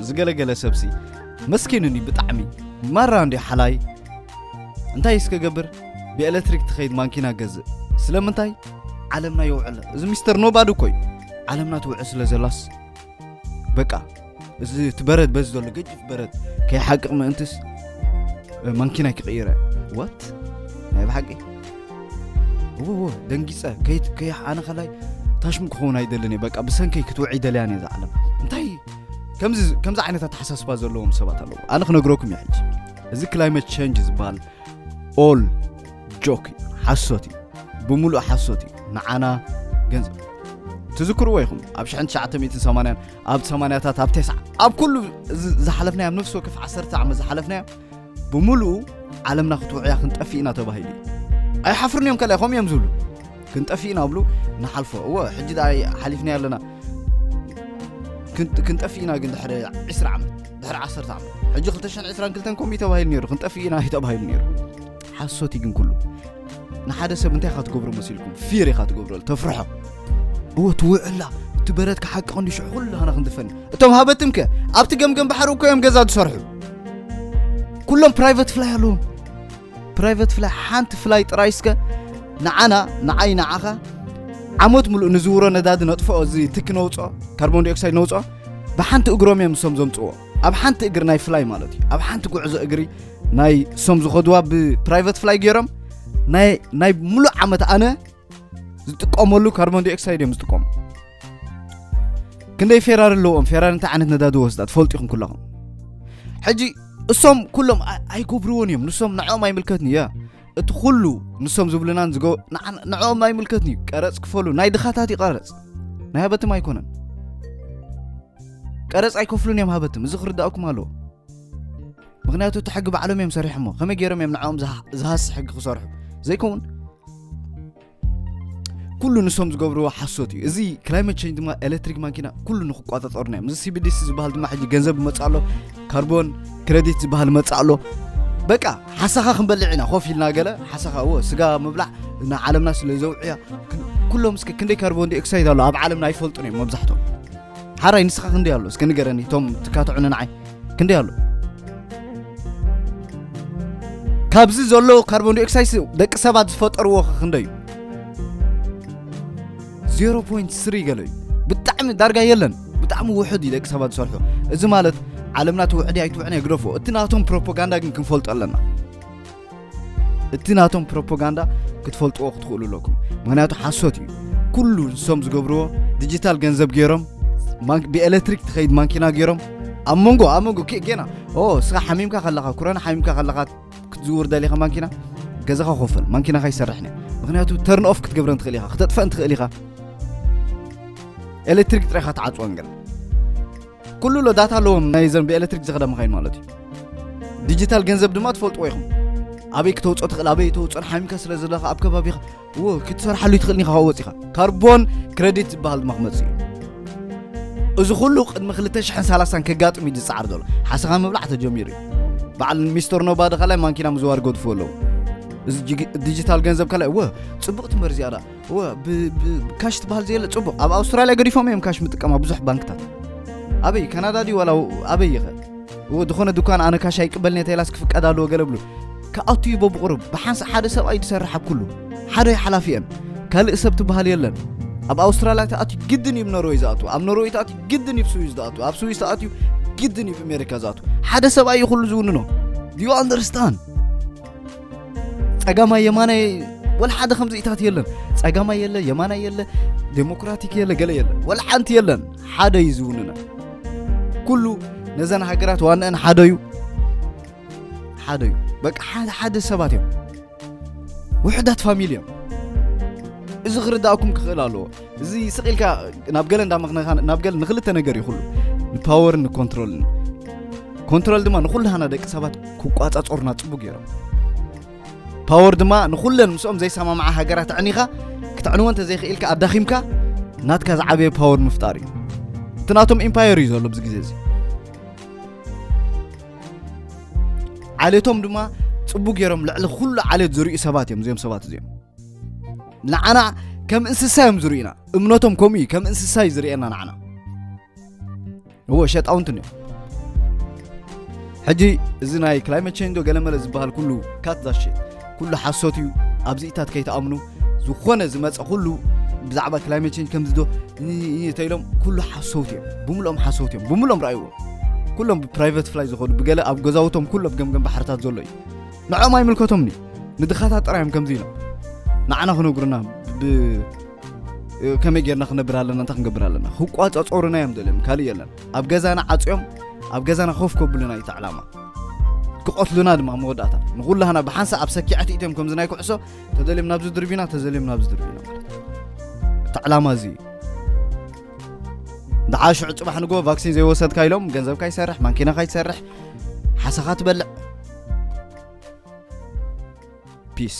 ዝገለገለ ሰብሲ መስኪን እንዲ ብጣዕሚ ማራ እንዲ ሓላይ እንታይ እስከ ገብር ብኤሌክትሪክ ትኸይድ ማንኪና ገዝእ ስለምንታይ ዓለምና ይውዕል እዚ ሚስተር ኖባዲ እኮ እዩ ዓለምና ትውዕል ስለ ዘላስ በቃ እዚ ትበረድ በዚ ዘሎ ገጅፍ በረድ ከይሓቅቕ ምእንትስ ማንኪና ክቕይረ ወት ናይ ብሓቂ እዎ ደንጊፀ ከይት ከይሕ ኣነ ከላይ ታሽሙ ክኸውን ኣይደልን እየ በቃ ብሰንከይ ክትውዕ ይደልያን እየ ዝዓለም እንታይ ከምዚ ከምዚ ዓይነት ኣተሓሳስባ ዘለዎም ሰባት ኣለዉ ኣነ ክነግረኩም እየ ሕጂ እዚ ክላይመት ቸንጅ ዝበሃል ኦል ጆክ ሓሶት እዩ ብምሉእ ሓሶት እዩ ንዓና ገንዘብ ትዝክርዎ ኢኹም ኣብ ሽሕን ትሽዓተ ሚእትን ሰማንያን ኣብ ሰማንያታት ኣብ ተስዓ ኣብ ኩሉ ዝሓለፍናዮ ኣብ ነፍሲ ወከፍ ዓሰርተ ዓመት ዝሓለፍናዮ ብምሉኡ ዓለምና ክትውዕያ ክንጠፍእ ኢና ተባሂሉ እዩ ኣይሓፍርን እዮም ከላይ ከምኡ እዮም ዝብሉ ክንጠፍእ ኢና ብሉ ንሓልፎ እወ ሕጂ ደኣ ሓሊፍና ኣለና ክንጠፍእ ኢና ግን ድሕሪ ዕስራ ዓመት ድሕሪ ዓሰርተ ዓመት ሕጂ ክልተ ሽሕን ዕስራን ክልተን ከምኡ እዩ ተባሂሉ ነይሩ ክንጠፍእ ኢና እዩ ተባሂሉ ነይሩ ሓሶት እዩ ግን ኩሉ ንሓደ ሰብ እንታይ ኢኻ ትገብሮ መሲልኩም ፊር ኢኻ ትገብረሉ ተፍርሖ እወ ትውዕላ እቲ በረትካ ሓቂ ቀንዲ ሽዑ ኩሉ ሃና ክንድፈኒ እቶም ሃበትም ከ ኣብቲ ገምገም ባሕሪ እኮ እዮም ገዛ ዝሰርሑ ኩሎም ፕራይቨት ፍላይ ኣለዎም ፕራይቨት ፍላይ ሓንቲ ፍላይ ጥራይ እስከ ንዓና ንዓይ ንዓኻ ዓመት ሙሉእ ንዝውሮ ነዳዲ ነጥፍኦ እዚ ትክ ነውፅኦ ካርቦን ዲኦክሳይድ ነውፅኦ ብሓንቲ እግሮም እዮም ንሶም ዘምፅዎ ኣብ ሓንቲ እግሪ ናይ ፍላይ ማለት እዩ ኣብ ሓንቲ ጉዕዞ እግሪ ናይ ሶም ዝኸድዋ ብፕራይቨት ፍላይ ገይሮም ናይ ሙሉእ ዓመት ኣነ ዝጥቀመሉ ካርቦን ዲኦክሳይድ እዮም ዝጥቀሙ ክንደይ ፌራሪ ኣለዎም ፌራሪ እንታይ ዓይነት ነዳዲ ወስዳ ትፈልጡ ኢኹም ኩለኹም ሕጂ እሶም ኩሎም ኣይገብርዎን እዮም ንሶም ንዕኦም ኣይምልከትን እያ እቲ ኩሉ ንሶም ዝብሉናን ዝገ ንዕኦም ኣይምልከትን እዩ ቀረፅ ክፈሉ ናይ ድኻታት እዩ ቀረፅ ናይ ሃበትም ኣይኮነን ቀረፅ ኣይከፍሉን እዮም ሃበትም እዚ ክርዳእኩም ኣለዎ ምኽንያቱ እቲ ሕጊ ባዕሎም እዮም ሰሪሖሞ ከመይ ገይሮም እዮም ንዕኦም ዝሃሲ ሕጊ ክሰርሑ ዘይከውን ኩሉ ንሶም ዝገብርዎ ሓሶት እዩ እዚ ክላይመት ቸንጅ ድማ ኤሌክትሪክ ማኪና ኩሉ ንክቋፃፀሩና እዮም እዚ ሲቢዲሲ ዝበሃል ድማ ሕጂ ገንዘብ ይመፅእ ኣሎ ካርቦን ክረዲት ዝበሃል መፅእ ኣሎ በቃ ሓሳኻ ክንበልዕ ኢና ኮፍ ኢልና ገለ ሓሳኻ እዎ ስጋ ምብላዕ ንዓለምና ስለ ዘውዕያ ኩሎም እስከ ክንደይ ካርቦን ዲኦክሳይድ ኣሎ ኣብ ዓለምና ኣይፈልጡን እዮም መብዛሕቶም ሓራይ ንስኻ ክንደይ ኣሎ እስከ ንገረኒ እቶም ትካትዑ ንንዓይ ክንደይ ኣሎ ካብዚ ዘሎ ካርቦን ዲኦክሳይድ ደቂ ሰባት ዝፈጠርዎ ክንደይ እዩ 0.3 ገለ እዩ ብጣዕሚ ዳርጋ የለን ብጣዕሚ ውሑድ እዩ ደቂ ሰባት ዝሰርሑ እዚ ማለት ዓለምና ትውዕድ ኣይትውዕን የግደፎ እቲ ናቶም ፕሮፓጋንዳ ግን ክንፈልጦ ኣለና እቲ ናቶም ፕሮፓጋንዳ ክትፈልጥዎ ክትኽእሉ ኣለኩም ምክንያቱ ሓሶት እዩ ኩሉ ንሶም ዝገብርዎ ዲጂታል ገንዘብ ገይሮም ብኤሌክትሪክ ትኸይድ ማንኪና ገይሮም ኣብ መንጎ ኣብ መንጎ ጌና ስኻ ሓሚምካ ከለኻ ኩረና ሓሚምካ ከለኻ ክትዝውር ደሊኻ ማንኪና ገዛኻ ኮፈል ማንኪናኻ ይሰርሕን ምክንያቱ ተርን ኦፍ ክትገብረን ትኽእል ኢኻ ክተጥፈእን ትኽእል ኢኻ ኤሌክትሪክ ጥራይኻ ትዓፅወን ገለ ኩሉ ሎ ዳታ ኣለዎም ናይ ዘን ብኤሌክትሪክ ዝኸደ መኻይን ማለት እዩ ዲጂታል ገንዘብ ድማ ትፈልጥዎ ኢኹም ኣበይ ክተውፅኦ ትኽእል ኣበይ ተውፅኦን ሓሚምካ ስለ ዘለኻ ኣብ ከባቢኻ እዎ ክትሰርሓሉ ይትኽእል ኢኻ ወፂኻ ካርቦን ክረዲት ዝበሃል ድማ ክመፅእ እዩ እዚ ኩሉ ቅድሚ 230 ከጋጥም እዩ ዝፀዓር ዘሎ ሓሰኻ ምብላዕ ተጀሚሩ እዩ በዓል ሚስተር ኖባዲ ከላይ ማንኪና ምዝዋር ገድፉ ኣለዉ እዚ ዲጂታል ገንዘብ ከላይ እወ ፅቡቅ ትምህር እዚኣ እወ ካሽ ትበሃል ዘየለ ፅቡቅ ኣብ ኣውስትራልያ ገዲፎም እዮም ካሽ ምጥቀማ ብዙሕ ባንክታት ኣበይ ካናዳ ድዩ ዋላ ኣበይ ይኸ እወ ዝኾነ ድኳን ኣነ ካሽ ኣይቅበልን እየ ተይላስ ክፍቀድ ኣለዎ ገለ ብሉ ክኣቱ እዩ በብቕሩብ ብሓንሳእ ሓደ ሰብኣይ ዝሰርሕ ኣብ ኩሉ ሓደ እዩ ሓላፊ እየን ካልእ ሰብ ትበሃል የለን ኣብ ኣውስትራልያ ተኣትዩ ግድን እዩ ኖርወይ ዝኣቱ ኣብ ኖርወይ ተኣትዩ ግድን እዩ ስዊዝ ዝኣቱ ኣብ ስዊዝ ተኣትዩ ግድን እዩ ኣሜሪካ ዝኣቱ ሓደ ሰብኣይ እዩ ኩሉ ዝውንኖ do you understand ጸጋማይ የማናይ ወላ ሓደ ከምዚ ኢታት የለን ጸጋማይ የለ የማናይ የለ ዴሞክራቲክ የለ ገለ የለ ወላ ሓንቲ የለን ሓደ እዩ ዝውንነ ኩሉ ነዘን ሃገራት ዋንአን ሓደ እዩ ሓደ እዩ በቃ ሓደ ሰባት እዮም ውሕዳት ፋሚሊ እዮም እዚ ክርዳእኩም ክኽእል ኣለዎ እዚ ስቕ ኢልካ ናብ ገለ እንዳመኽነኻ ናብ ገለ ንክልተ ነገር እዩ ኩሉ ንፓወርን ንኮንትሮልን ኮንትሮል ድማ ንኩሉ ሃና ደቂ ሰባት ክቋፃፀሩና ፅቡቅ ገይሮም ፓወር ድማ ንኩለን ምስኦም ዘይሰማምዓ ሃገራት ኣዕኒኻ ክትዕንወ እንተዘይኽኢልካ ኣዳኺምካ ናትካ ዝዓበየ ፓወር ምፍጣር እዩ እቲ ናቶም ኢምፓየር እዩ ዘሎ ብዚ ግዜ እዚ ዓሌቶም ድማ ፅቡቅ ገይሮም ልዕሊ ኩሉ ዓሌት ዝርእዩ ሰባት እዮም እዚኦም ሰባት እዚኦም ንዓና ከም እንስሳ እዮም ዝርእዩና እምነቶም ከምኡ እዩ ከም እንስሳ እዩ ዝርእየና ንዓና እዎ ሸጣውንቲ እዮም ሕጂ እዚ ናይ climate change ዶ ገለመለ ዝበሃል ኩሉ ካት ዛሽት ኩሉ ሓሶት እዩ። ኣብዚኢታት ከይትኣምኑ። ዝኾነ ዝመፀ ኩሉ ብዛዕባ climate change ከምዚ ዶ ተይሎም ኩሉ ሓሰውት እዮም። ብምልኦም ሓሰውት እዮም። ብምልኦም ረኣይዎም። ኩሎም ብ private fly ዝኸዱ ብገለ ኣብ ገዛውቶም ኩሎም ገምገም ባሕርታት ዘሎ እዩ። ንዖም ኣይምልከቶምኒ። ንድኻታት ጥራዮም ከምዚ ኢሎም ንዓና ክነግሩና ብ ከመይ ጌርና ክነብር ኣለና እንታይ ክንገብር ኣለና ክቋፀፀሩና እዮም ደልዮም ካልእ የለን። ኣብ ገዛና ዓፅዮም ኣብ ገዛና ኮፍ ከብሉና እዩ እቲ ዕላማ። ክቐትሉና ድማ መወዳእታ ንኹላህና ብሓንሳ ኣብ ሰኪዐት ኢትዮም ከምዚ ናይ ኩዕሶ ተደልዮም ናብዚ ድርቢና ተዘልዮም ናብዚ ድርቢና ማለት እዩ። እቲ ዕላማ እዚ እዩ። ደሓ ሽዑ ፅባሕ ንጎ ቫክሲን ዘይወሰድካ ኢሎም ገንዘብካ ይሰርሕ ማንኪናኻ ይሰርሕ ሓሰኻ ትበልዕ ፒስ